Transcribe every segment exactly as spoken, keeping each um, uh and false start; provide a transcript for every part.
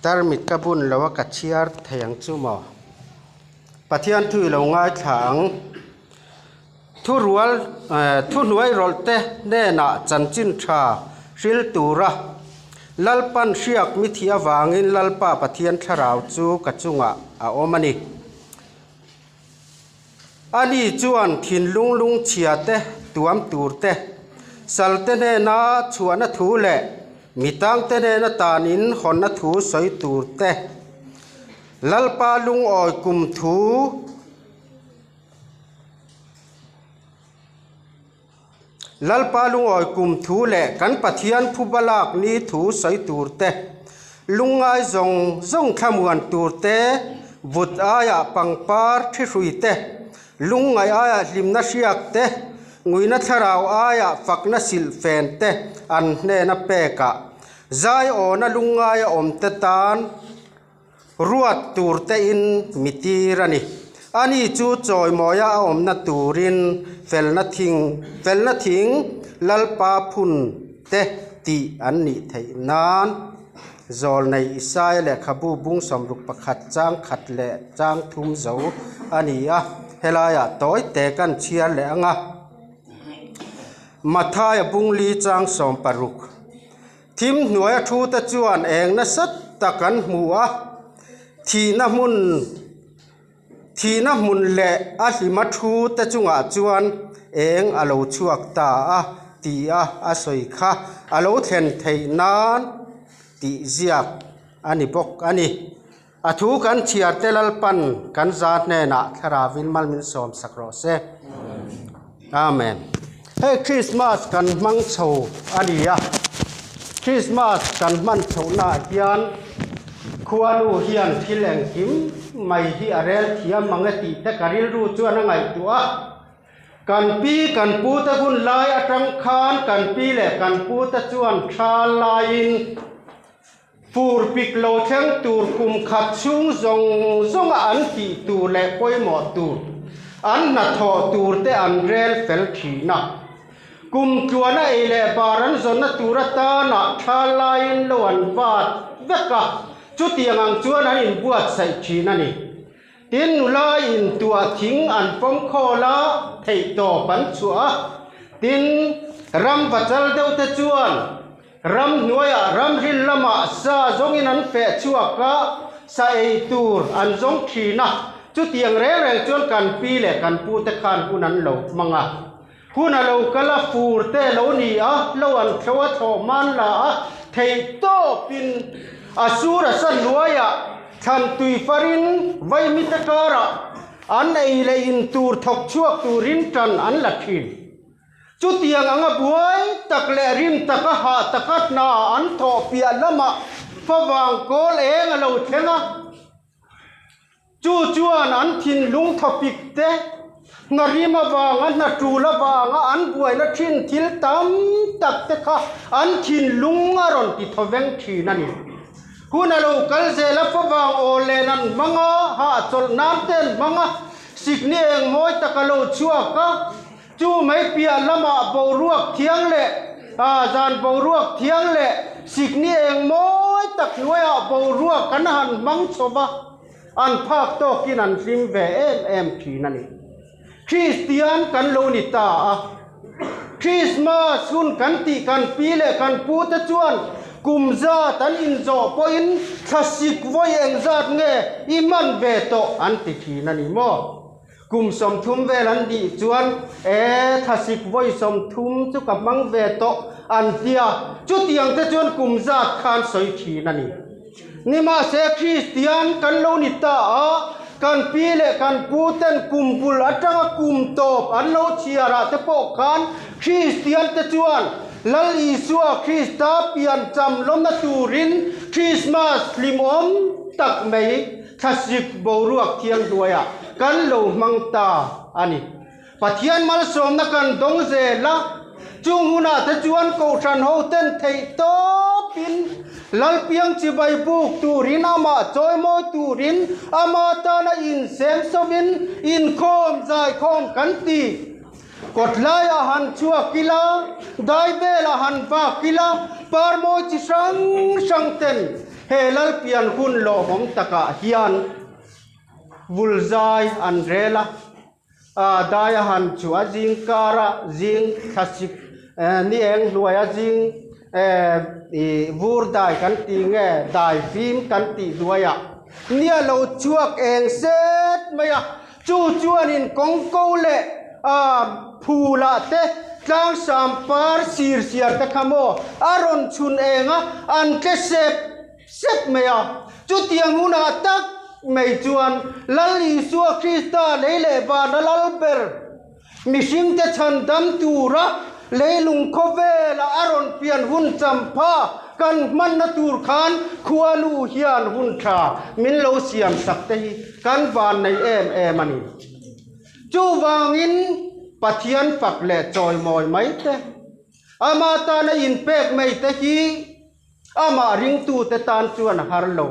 Tarmit ka bun lo a, ka chhiar thei ang chu maw. Pathian thu i lo ngaithla ang. Thurual, eh, thuhnuoirawlh te hnena chanchin ṭha hril tura Lalpan hriak mi thi avangin Lalpa Pathian Thlarau chu ka chunga a awm a nih. Ani chuan thinlung lungchhia te, tuam tur te, salte hnena chhuahna thu leh mitangte hnena tanin hawnna thu sawi tur te, Lalpa lungawi kum thu, Lalpa lungawi kum thu leh kan Pathian phuba lak ni thu sawi tur te, lungngai zawng zawng thlamuan tur te, vut aia pangpar ṭhi hrui te, lungngaih aia hlimna hriak te, nguina thlarau aia fakna silhfen te an hnena pekah, zaiawna lungngaia awm te tan ruat tur tein mi tir a ni. Ani chu chawimawia a awmna turin felna thing, felna thing Lalpa phun te tih an nih theih nan. Zawlnei Isaia lehkhabu bung sawmruk pakhat chang khat leh chang thum zo a ni a, helaiah tawi te kan chhiar leh ang a. Mathaia bung li chang sawm paruk. Thim hnuaia thu te chuan eng nasat tak kan hmu a, thihna hmun, thihna hmun leh a hlima thu te chungah chuan eng a lo chhuak ta a, ti a, a sawi kha a lo thlen theih nan tih ziak a ni bawk a ni. A thu kan chhiar te Lalpan kan zat hnena Thlarauvin mal min sawm sak rawh se. Amen. Hei Christmas kan hmang chho a ni a. Christmas kan hman chhohna hian khuanu hian thil engkim mai hi a rel thiam ang e tih te ka rilru chuan a ngaihtuah a. Kan pi kan pu te hun lai aṭang khan kan pi leh kan pu te chuan ṭhal laiin fur pik lo thleng tur kum khat chhung zawng zawnga an tih tur leh pawimawh tur, an hnathawh tur te an rel fel ṭhin a. Kum tluana ei leh bar an zawnna tur atana ṭhal laiin lo an vat vek a, chutiang ang chuan an inbuatsaih ṭhin a ni. Tin, nulai intuah thing an pawm khawl a, theihtawp an chhuah a. Tin, ram vachal deuh te chuan ram hnuaiah, ram hril lamah sa zawngin an feh chhuak a, sa ei tur an zawng ṭhin a. Chutiang reng reng chuan kan pi leh kan pu te khan hun an lo hmang a. Hun a lo kal a, fur te lo ni a, lo an thlo a, thlawhman la a, theihtawpin a sur a sa hnuaiah thlan tui farin vaimi te karah an ei leh in tur thawk chhuak turin ṭan an la ṭhin. Chutiang anga buai tak leh rim taka ha taka hna an thawh piah lamah favang kawl eng a lo thleng a. Chu chuan an thinlung thawpik te, hna rim avanga, hna tul avanga an buaina ṭhin thil tam tak te kha an thinlung a rawn ti thawveng ṭhin a ni. Hun a lo kal zel a, favang awl len an hmang a, hahchawlh nan te an hmang a, sikni eng mawi tak a lo chhuak a, chu mai piah lamah boruak thiang leh, a, zan boruak thiang leh sikni eng mawi tak hnuaiah boruak an han hmang chho va, an phak tawkin an hlim ve em em ṭhin a ni. Kristian kan lo ni ta a. Christmas hun kan tih kan pi leh kan pu te chuan kum zat an inzawh pawhin thlasik vawi eng zat nge i hman ve tawh an ti ṭhin a ni maw? Kum sawmthum vel an nih chuan, e, thlasik vawi sawmthum chu ka hmang ve tawh an ti a. Chutiang te chuan kum zat khan sawi ṭhin a ni. Nimahse Kristian kan lo ni ta a, kan pi leh kan pu ten kum bul aṭanga kum tawp an lo chhiarah te pawh khan Kristian te chuan Lal Isua Krista pian cham lawmna turin Krismas hlimawm tak mai thlasik boruak thiang hnuaiah kan lo hmang ta a ni. Pathian malsawmna kan dawng zel a, chung hunah te chuan kohhran ho ten theihtawpin Lalpiang chibai buk turin, amah chawimawi turin, ama tana insem sawmin inkhawm zaikhawm kan ti. Kawt laiah han chhuak ila, dai velah han vak ila, par mawi chi hrang hrang ten He Lalpian hun lawmawm takah hian vulzai an rel a, a, daia han chu a zingkara zing thlasik, eh, ni eng hnuaia zing, eh, i vur dai kan ti nge, dai fim kan tih hnuaia ni a lo chhuak eng set mai a. Chu chuanin kawngko leh, a, phula te, tlang sampar sir siar te kha maw, a rawn chhun eng a, an tle sep sep mai a. Chutiang hunah tak mai chuan Lal Isua Krista lei leh vana lal ber mihringte chhandam tura leilung khawvela a rawn pian hun champha kan hmanna tur khan khuanu hian hun ṭha min lo siam sak te hi kan vannei em em a ni. Chuvangin Pathian fak leh chawimawi mai te, ama tana inpek mai te hi amah ringtute tan chuan a har lo.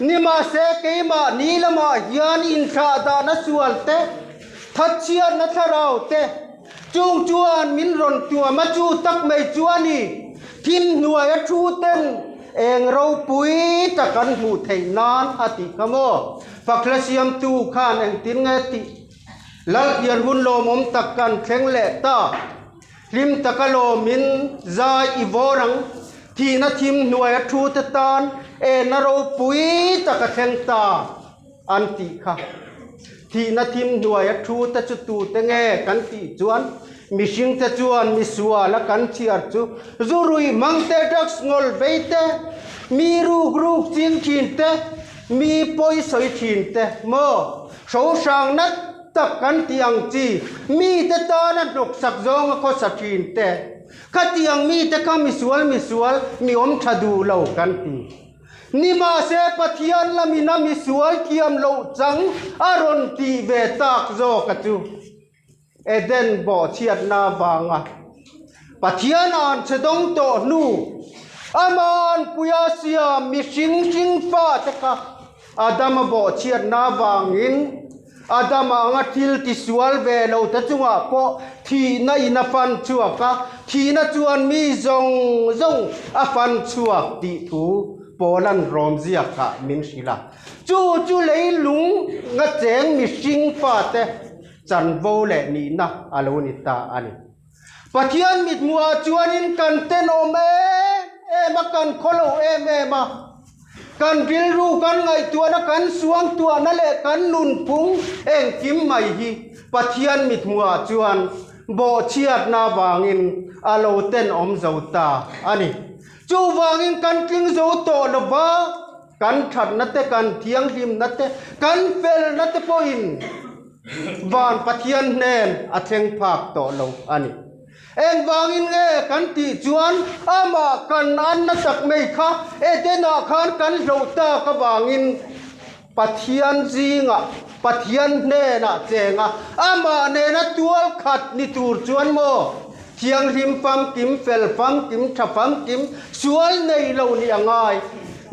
Nimahse, keimahni lamah hian inthlahdahna sual te, thatchhiatna thlarau te, chung chuan min rawn tuam a, chu tak mai chu a ni. Thim hnuaia thu ten eng ropui tak kan hmuh theih nan a tih kha maw? Fak hla siamtu khan engtin nge tih? Lalpian hun lawmawm tak kan thleng leh ta. Hlim taka lawmin zai i vawr ang, thihna thim hnuaia thu te tan enna ropui taka thleng ta an tih kha. Thihna thim hnuaia thu te chu tu te nge kan tih chuan, mihringte chuan misuala kan chhiar chu, zu rui hmang te, drugs ngol vei te, mi ruk ruk ching ṭhin te, mi pawi sawi ṭhin te maw, hrohrang nat tak kan tih ang chi, mite tana hnawksak zawnga khawsa ṭhin te, khatiang mite kha misual misual, mi awm ṭha duh lo kan ti. Nimahse, Pathian lamina misual thiam loh chang a rawn tih ve tak zawk a chu. Eden bawhchhiatna vanga Pathian an chhe dawng tawh hnu, ama an puia siam mihring hring fate kha Adama bawhchhiatna vangin, Adama anga thil tisual ve lo te chungah pawh thihna in a fan chhuak a, thihna chuan mi zawng zawng a fan chhuak tih thu Paulan Rom ziakah min hrilh a. Chu chu leilunga cheng mihring fate chanvo leh nihna a lo ni ta a ni. Pathian mithmuhah chuanin kan tenawm em em a, kan khawlo em em a, kan rilru, kan ngaihtuahna, kan suangtuahna leh kan nunphung engkim mai hi Pathian mithmuhah chuan bawhchhiatna vangin a lo tenawm zo ta a ni. Chuvangin kan tling zo tawh lo va, kan ṭhatna te, kan thianghlimna te, kan felna te pawhin van Pathian hnen a thleng phak tawh lo a ni. Engvangin nge kan tih chuan, amah kan anna tak mai kha Edenah khan kan hloh tak avangin Pathian zinga, Pathian hnena chenga, ama nena tual khat ni tur chuan maw, thianghlim famkim, fel famkim, ṭha famkim, sual nei lo ni a ngai.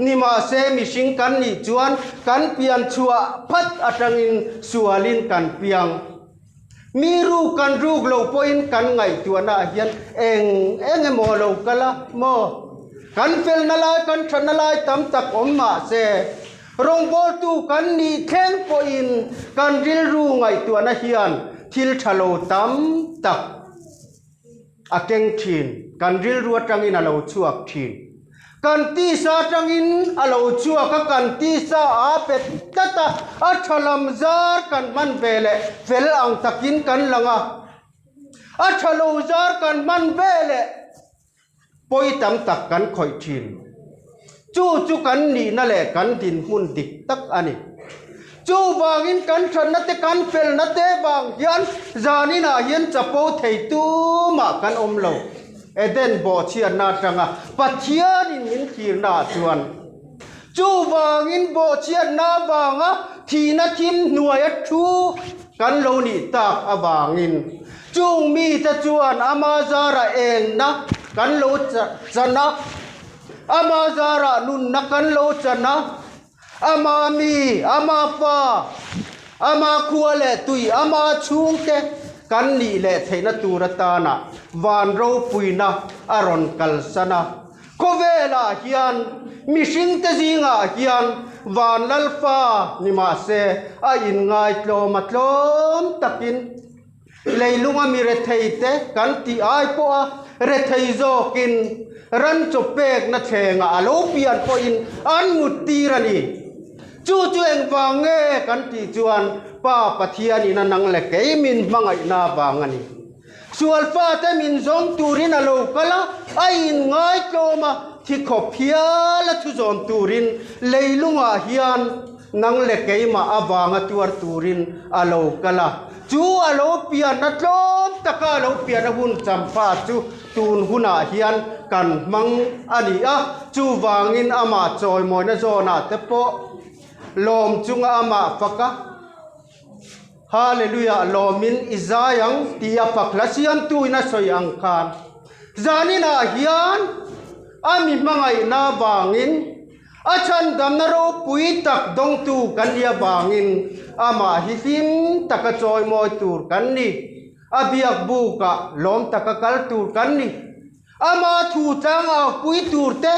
Nimahse, mihring kan nih chuan kan pian chhuah phat aṭangin sualin kan piang. Mi ruk kan ruk lo pawhin kan ngaihtuahnaah hian eng eng emaw lo kal a maw? Kan felna lai, kan ṭhatna lai tam tak awm mah se, rawngbawltu kan nih thleng pawhin kan rilru ngaihtuahna hian thil ṭha lo tam tak a keng ṭhin, kan rilru aṭangin a lo chhuak ṭhin. Kan tisa aṭangin a lo chhuak a, kan tisa a pe tlat a, a ṭha lam zar kan hman ve leh fel ang takin kan lang a, a ṭha lo zar kan hman ve leh pawi tam tak kan khawih ṭhin. Chu chu kan nihna leh kan dinhmun dik tak a ni. Chuvangin kan ṭhatna te, kan felna te vang hian zaninah hian chapo thei tumah kan awm lo. Eden bawhchhiatna aṭanga Pathianin min thlirnaah chuan. Chuvangin bawhchhiatna vanga thihna thim hnuaia thu kan lo nih tak avangin, chung mite chuan ama zara engna kan lo cha-, chan a, ama zara nunna kan lo chan a, ama mi, ama pa, ama khua leh tui, ama chhungte kan nih leh theihna tur atana van ropuina a rawn kalsan a. Khawvela hian, mihringte zingah hian, van Lalpa ni mah se, a inngaitlawm a tlawm takin, leilunga mi retheite kan tih ai pawha rethei zawkin ran chaw pekna thlengah a lo pian pawhin an muttir a ni. Chu chu engvang nge kan tih chuan Pa Pathianin a nang le kei min hmangaihna vang a ni. Sual fate min zawng turin a lo kal a, a inngaitlawm a, thi khawp hiala thu zawm turin leilungah hian nang le keimah avanga tuar turin a lo kal a. Chu a lo pianna tlawm taka a lo pianna hun champha chu tun hunah hian kan hmang a ni a. Chuvangin amah chawimawina zawnah te pawh lawm chunga amah fak a. Hallelujah, lawmin i zai ang tia fak hla siamtuin a sawi ang khan. Zaninah hian a mi hmangaihna vangin, a chhandamna ropui tak dawngtu kan nia vangin, amah hi hlim taka chawimawi tur kan ni. A biak bukah lawm taka kal tur kan ni. Ama thu tlang aupui tur te,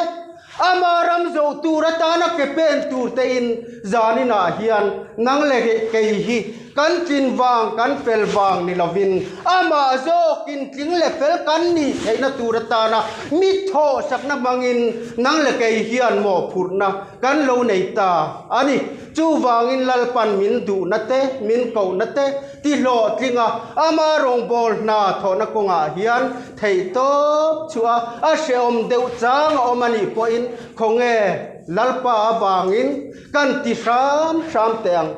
ama ram zo tur atana ke pen tur te in zaninah hian nang le kei hi kan tlin vang, kan fel vang ni lovin, amah zawkin tling le fel kan ni theihna tur atana mi thawhsakna hmangin nang le kei hian mawhphurhna kan lo nei ta a ni. Chuvangin Lalpan min duhna te, min kohna te, ti hlawhtlinga ama rawngbawl hna thawhna kawngah hian theihtawp chhuah a, a hrehawm deuh chang a awm a nih pawhin, khawnge Lalpa avangin kan ti hram hram teh ang,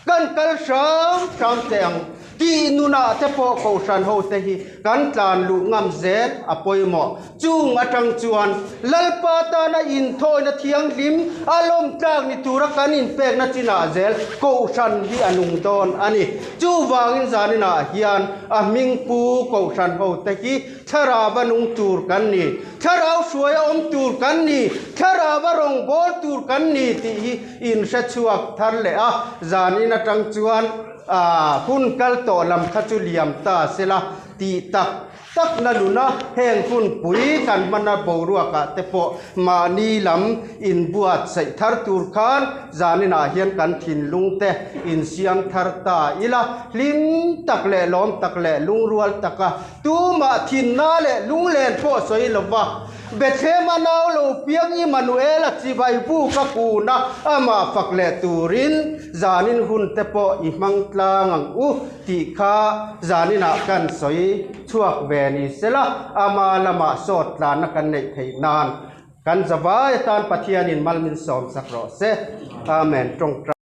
kan kal hram hram teh ang tih nunah te pawh kohhran ho te hi kan tlan luh ngam zel a pawimawh. Chung atang chuan Lalpa tana inthawina thianghlim a lawm tlak ni tura kan inpekna chinah zel kohhran hi a nung dawn a ni. Chuvangin zaninah hian a hming pu kohhran ho te hi thlarauva nung tur kan ni, thlarau hruaia awm tur kan ni, thlarauva rawngbawl tur kan ni tih hi inhre chhuak thar leh a, zanin atang chuan, a, hun kal tawh lam kha chu liam ta sela tih tak tak na luna heng hunpui kan hmana boruakah te pawh mahni lam inbuatsaih thar tur khan zaninah hian kan thinlung te insiam thar ta ila, hlim tak leh lawm tak leh lungrual taka tumah thinna leh lunglen pawh sawi lova Bethlehem a nau lo piang Immanuela chibai buka kuna amah fak leh turin zanin hun te pawh i hmang tlang ang u tih kha zaninah kan sawi chhuak ve ni sela, ama lamah sawt tlanna kan neih theih nan kan zavai atan Pathianin mal min sawm sak rawh se. Amen. Ṭawngṭai.